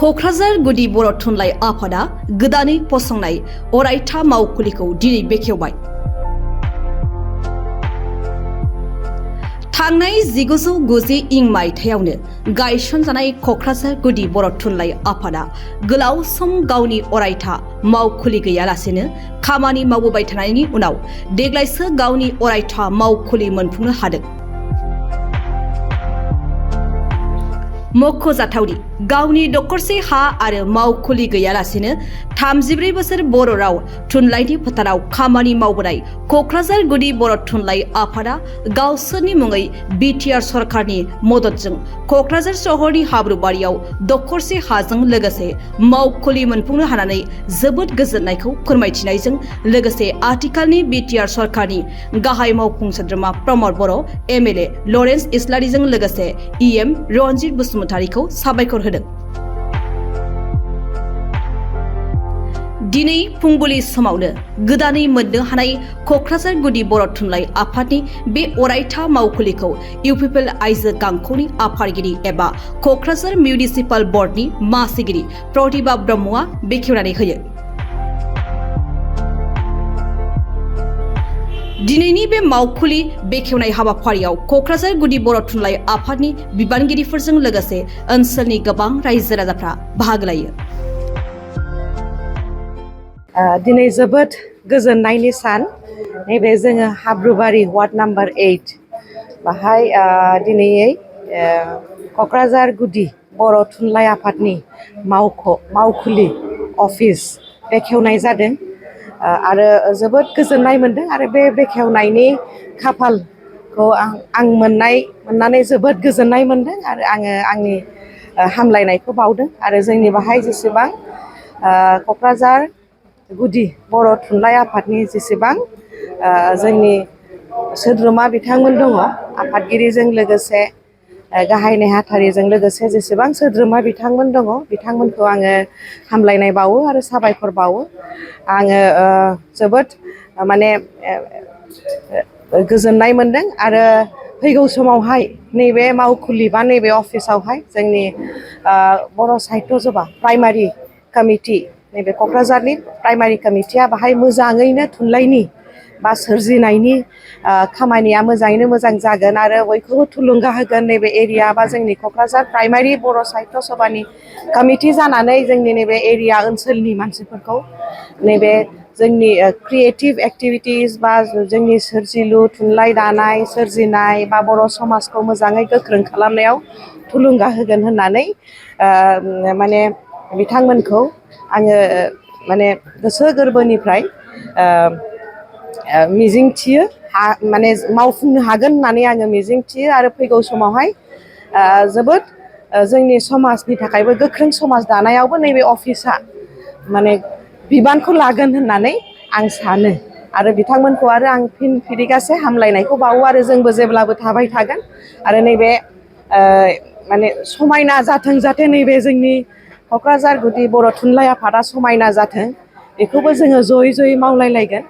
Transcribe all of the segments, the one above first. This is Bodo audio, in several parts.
क'क्राझार गुदि बर' थुनलाइ आफादा गोदानै फसंनाय अरायथा मावखुलिखौ दिनै बेखेवबाय। थांनाय 1990 मायथाइयावनो गायसनजानाय क'क्राझार गुदि बर' थुनलाइ आफादा गोलाव सम गावनि अरायथा मावखुलि गैयालासेनो खामानि मावबोबाय थानायनि उनाव देग्लायसो गावनि अरायथा मावखुलि मोनफुंनो हादों। मख'जाथावदि गावनि दखरसे हा आरो मावखुलि गैयालासेनो 34 बोसोर बर' राव थुनलाइनि फोथाराव खामानि मावबोनाय क'क्राझार गुदि बर' थुनलाइ आफादा गावसोरनि मुङै बिटिआर सरकारनि मददजों क'क्राझार सहरनि हाब्रुबारियाव दखरसे हाजों लोगोसे मावखुलि मोनफुंनो हानानै जोबोद गोजोननायखौ फोरमायथिनायजों लोगोसे आथिखालनि बिटिआर सरकारनि गाहाय मावफुं सोद्रोमा प्रमद बर', एमएलए लरेन्स इस्लारिजों लोगोसे इएम रनजित बसुमतारीखौ साबायखर होदों। दिनै फुंबिलि समावनो गोदानै मोननो हानाय क'क्राझार गुदि बर' थुनलाइ आफादनि बे अरायथा मावखुलिखौ इउपिपिएल आइजो गांखंनि आफादगिरि एबा क'क्राझार मिउनिसिपाल बर्डनि मासिगिरि प्रतिभा ब्रह्मआ बेखेवनानै होयो। दिनैनि बे मावखुलि बेखेवनाय हाबाफारियाव क'क्राझार गुदि बर' थुनलाइ आफादनि बिबानगिरिफोरजों लोगोसे ओनसोलनि गोबां रायजो राजाफ्रा बाहागो लायो। दिनै जोबोद गोजोननायनि सान। नैबे जोङो हाब्रुबारि वार्ड नाम्बार 8 बाहाय दिनै क'क्राझार गुदि बर' थुनलाइ आफादनि मावखुलि अफिस बेखेवनाय जादों आरो जोबोद गोजोननाय मोनदों आरो बे बेखेवनायनि खाफालखौ आं मोननानै जोबोद गोजोननाय मोनदों आरो आङो आंनि हामलायनायखौ बावदों आरो जोंनि बाहाय जेसेबां क'क्राझार गुदि बर' थुनलाइ आफादनि जेसेबां जोंनि सोद्रोमा बिथांमोन दङ, आफादगिरिजों लोगोसे गाहाय नेहाथारिजों लोगोसे जेसेबां सोद्रोमा बिथांमोन दङ बिथांमोनखौ आङो हामलायनाय बावो आरो साबायखर बावो। आङो जोबोद गोजोननाय मोनदों आरो फैगौ समावहाय नैबे मावखुलि बा नैबे अफिसावहाय जोंनि बर' साहित्य सभा प्राइमारि कमिटि नैबे क'क्राझारनि प्राइमारि कमिटिया बाहाय मोजाङैनो थुनलाइनि बा सोरजिनायनि खामानिया मोजाङैनो मोजां जागोन आरो बयखौबो थुलुंगा होगोन। नैबे एरिया बा जोंनि क'क्राझार प्राइमारि बर' साहित्य सभानि कमिटि जानानै जोंनि नैबे एरिया ओनसोलनि मानसिफोरखौ नैबे जोंनि क्रिएटिभ एक्टिभिटिस बा जोंनि सोरजिलु थुनलाइ दानाय सोरजिनाय बा बर' समाजखौ मोजाङै गोख्रों खालामनायाव थुलुंगा होगोन होननानै बिथांमोनखौ आङो गोसो गोरबोनिफ्राय मिजिंथियो मावफुंनो हागोन होननानै आङो मिजिंथियो आरो फैगौ समावहाय जोबोद जोंनि समाजनि थाखायबो गोख्रों समाज दानायावबो नैबे अफिसा बिबानखौ लागोन होननानै आं सानो आरो बिथांमोनखौ आरो आं फिन फिरिगासे हामलायनायखौ बावो आरो जोंबो जेब्लाबो थाबाय थागोन आरो नैबे समायना जाथों जाहाथे नैबे जोंनि क'क्राझार गुदि बर' थुनलाइ आफादा समायना जाथों बेखौबो जोङो जयै जयै मावलायलायगोन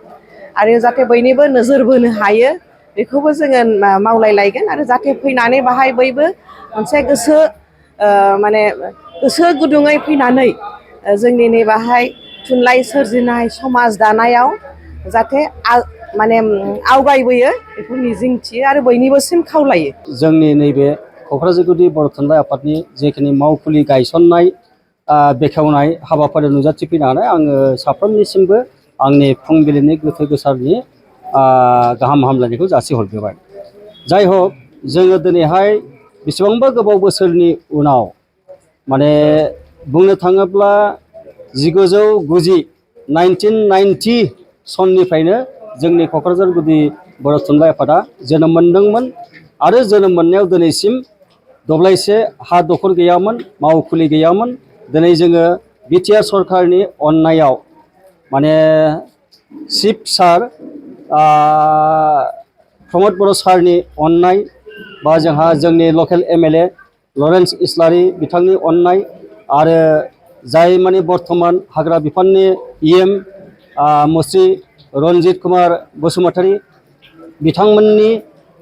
आरो जाहाथे बयनिबो नोजोर बोनो हायो बेखौबो जोङो मावलायलायगोन आरो जाहाथे फैनानै बाहाय बयबो मोनसे गोसो गुदुङै फैनानै जोंनि नैबाहाय थुनलाइ सोरजिनाय समाज दानायाव जाहाथे आवगायबोयो बेखौ मिजिंथियो आरो बयनिबोसिम खावलायो। जोंनि नैबे क'क्राझार गुदि बर' थुनलाइ आफादनि जिखिनि मावखुलि गायसननाय बेखेवनाय हाबाफारियाव नुजाथिफैनानै आङो साफ्रोमनिसिमबो आंनि फुंबिलिनि गोथै गोसारनि गाहाम हामलायनायखौ जासिहरग्रोबाय। जाय हक जोङो दिनैहाय बेसेबांबा गोबाव बोसोरनि उनाव बुंनो थाङोब्ला 1990 सननिफ्रायनो जोंनि क'क्राझार गुदि बर' थुनलाइ आफादा जोनोम मोनदोंमोन आरो जोनोम मोननायाव दिनैसिम दब्लायसे हा दखल गैयामोन, मावखुलि गैयामोन। दिनै जोङो बिटिआर सरकारनि अननायाव चिफ सार प्रमद बर' सारनि अननाय बा जोंनि लकेल एमएलए लरेन्स इस्लारि बिथांनि अननाय आरो जाय बर्थमान हाग्रा बिफाननि इएम मुस्रि रनजित कुमार बसुमतारी बिथांमोननि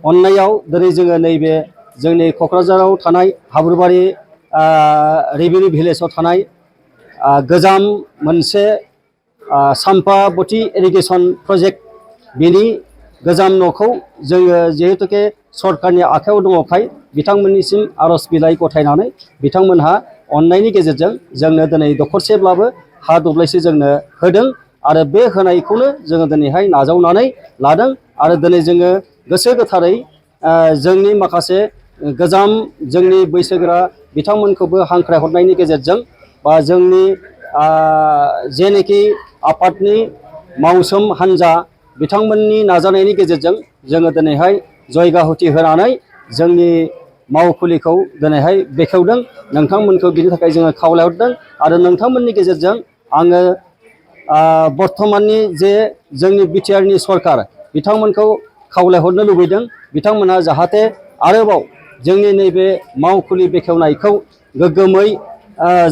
अननायाव दिनै जोङो नैबे जोंनि क'क्राझाराव थानाय हाब्रुबारि रेभिनिउ भिलेजाव थानाय गोजाम मोनसे साम्पाबती इरिगेसन प्रजेक्ट बेनि गोजाम न'खौ जोङो जिहेतुके सरकारनि आखायाव दङखाय बिथांमोननिसिम आर'ज बिलाइ गथायनानै बिथांमोनहा अननायनि गेजेरजों जोंनो दिनै दखरसेब्लाबो हा दब्लायसे जोंनो होदों आरो बे होनायखौनो जोङो दिनैहाय नाजावनानै लादों आरो दिनै जोङो गोसो गोथारै जोंनि माखासे गोजाम जोंनि बैसोगोरा बिथांमोनखौबो हांख्रायहरनायनि गेजेरजों बा जोंनि जेनोखि आफादनि मावसोम हान्जा बिथांमोननि नाजानायनि गेजेरजों जोङो दिनैहाय जयगाहुति होनानै जोंनि मावखुलिखौ दिनैहाय बेखेवदों नोंथांमोनखौ बिनि थाखाय जोङो खावलायहरदों आरो नोंथांमोननि गेजेरजों आङो बर्तमाननि जे जोंनि बिटिआरनि सरकार बिथांमोनखौ खावलायहरनो लुबैदों बिथांमोनहा जाहाथे आरोबाव जोंनि नैबे मावखुलि बेखेवनायखौ गोग्गोमै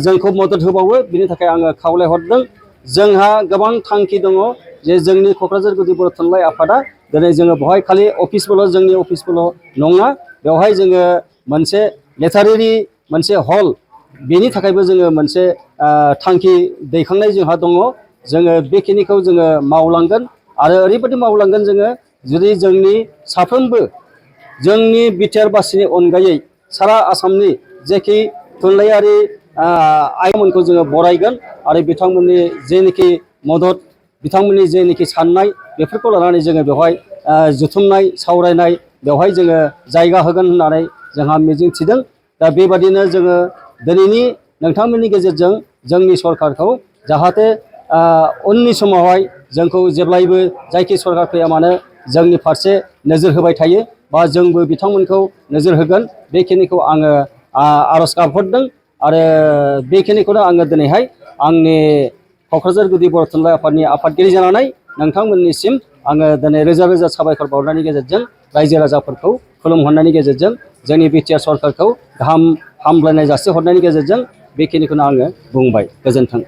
जोंखौ मदद होबावो बिनि थाखाय आङो खावलायहरदों जोंहा गोबां थांखि दङ जे जोंनि क'क्राझार गुदि बर' थुनलाइ आफादा दिनै जोङो बेवहाय खालि अफिसफोरल' जोंनि अफिसफोरल' नङा बेवहाय जोङो मोनसे लिटारेरि मोनसे हल बेनि थाखायबो जोङो मोनसे थांखि दैखांनाय जोंहा दङ जोङो बेखिनिखौ जोङो मावलांगोन आरो ओरैबायदि मावलांगोन जोङो जुदि जोंनि साफ्रोमबो जोंनि बिटिआर बासिनि अनगायै सारा आसामनि जेखि थुनलाइयारि आइमोनखौ जोङो बरायगोन आरो बिथांमोननि जेनोखि मदद बिथांमोननि जेनोखि साननाय बेफोरखौ लानानै जोङो बेवहाय जुथुमनाय सावरायनाय बेवहाय जोङो जायगा होगोन होननानै जोंहा मिजिंथिदों दा बेबादिनो जोङो दिनैनि नोंथांमोननि गेजेरजों जोंनि सरकारखौ जाहाथे उननि समावहाय जोंखौ जेब्लायबो जायखि सरकार फैया मानो जोंनि फारसे नोजोर होबाय थायो बा जोंबो बिथांमोनखौ नोजोर होगोन बेखिनिखौ आङो आर'ज गाबहरदों आरो बेखिनिखौनो आङो दिनैहाय आंनि क'क्राझार गुदि बर' थुनलाइ आफादनि आफादगिरि जानानै नोंथांमोननिसिम आङो दिनै रोजा रोजा साबायखर बावनायनि गेजेरजों रायजो राजाफोरखौ खुलुमहरनायनि गेजेरजों जोंनि बिटिआर सरकारखौ गाहाम हामलायनाय जासिहरनायनि गेजेरजों बेखिनिखौनो आङो बुंबाय गोजोन्थों।